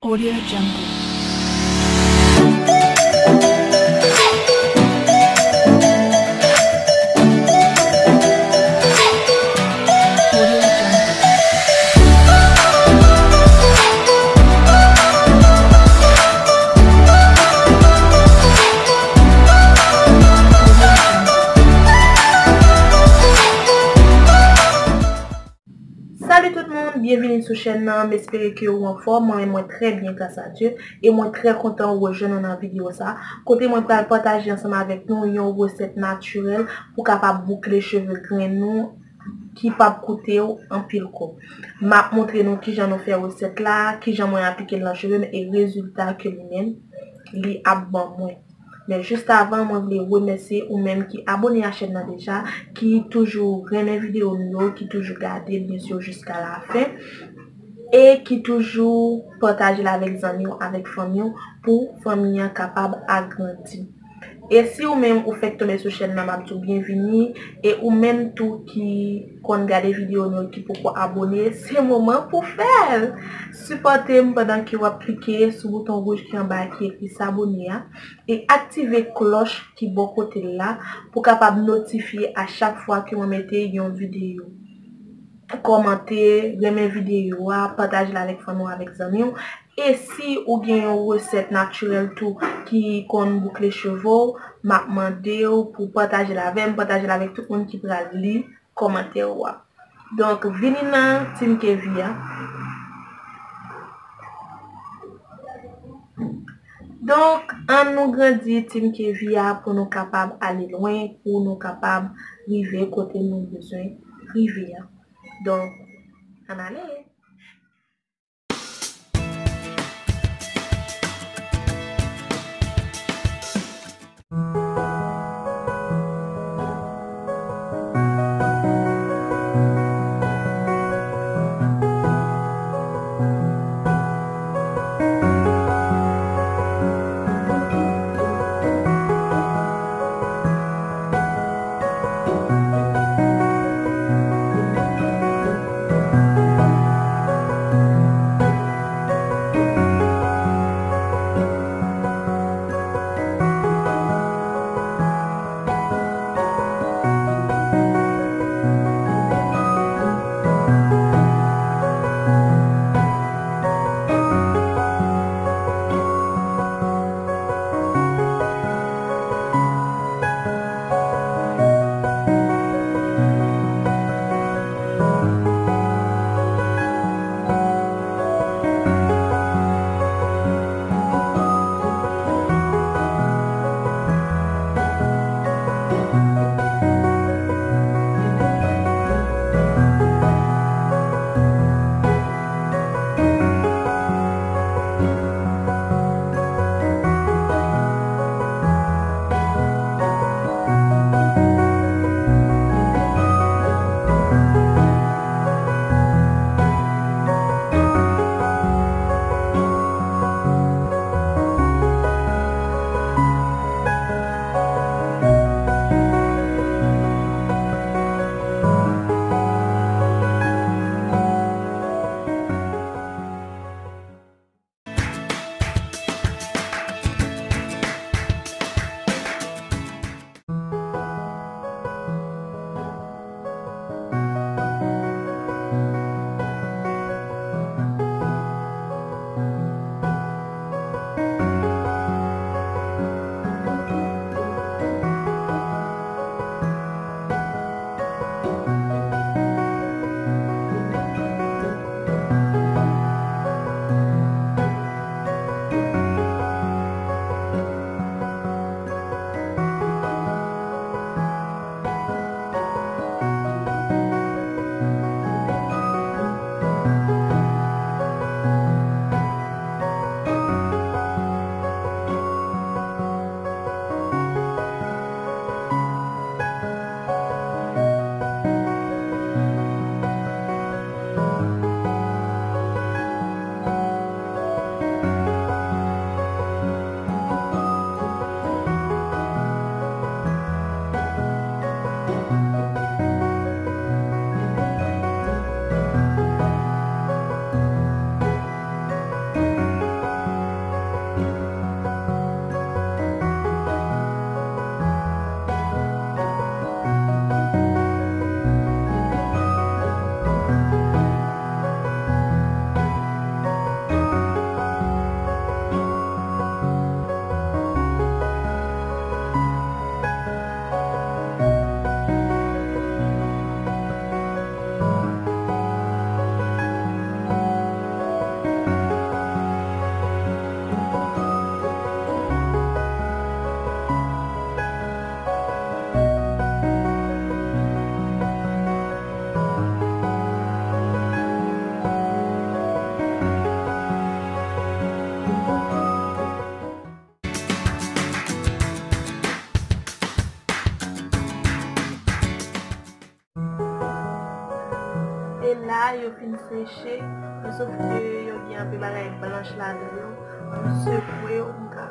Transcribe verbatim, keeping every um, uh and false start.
Audio Jungle. Salut tout moun, byenvini sou chèn nan. M espere ke ou anfòm. Mwen menm, mwen trè byen, gras a Dye. E mwen trè kontan ou rejwenn nou nan videyo sa, kote mwen pral pataje ansanm avèk nou yon resèt natirèl pou kapab boukle cheve grenn nou ki p ap koute w anpil kòb. M ap montre nou kijan nou fè resèt la, kijan mwen aplike l nan cheve m e rezilta ke li menm li ap ban mwen. Men jis avan, mwen vle remèsye ou menm ki abone a chèn nan deja, ki toujou renmen videyo nou yo, ki toujou gade, byen si, jiska lafen, e ki toujou pataje l avèk zanmi w, avèk fanmi w, pou fanmi an kapab agrandi. E si ou menm ou fèk tonbe sou chèn nan, m ap di w byenvini. E ou menm tou ki konn gade videyo nou yo ki poko abone, se moman pou fè l! Sipòte m pandan ke w ap klike sou bouton wouj ki anba a ki ekri s'abonner a e aktive klòch ki bò kote l la pou kapab notifye a chak fwa ke mwen mete yon videyo. Kòmante, renmen videyo a, pataje l avèk fanmi w, avèk zanmi w. E si ou gen yon resèt natirèl tou ki konn boukle cheve w, m ap mande w pou pataje l avè m, pataje l avèk tout moun ki pral li kòmantè ou a. Donk, vini nan Team Kevia. Donk, ann nou grandi Team Kevia pou nou kapab ale lwen, pou nou kapab rive kote nou bezwen rive a. Donk, ann ale! Yo fin seche, men sof ke yo gen anpe bagay blanch ladan yo. M sekwe yo pou m ka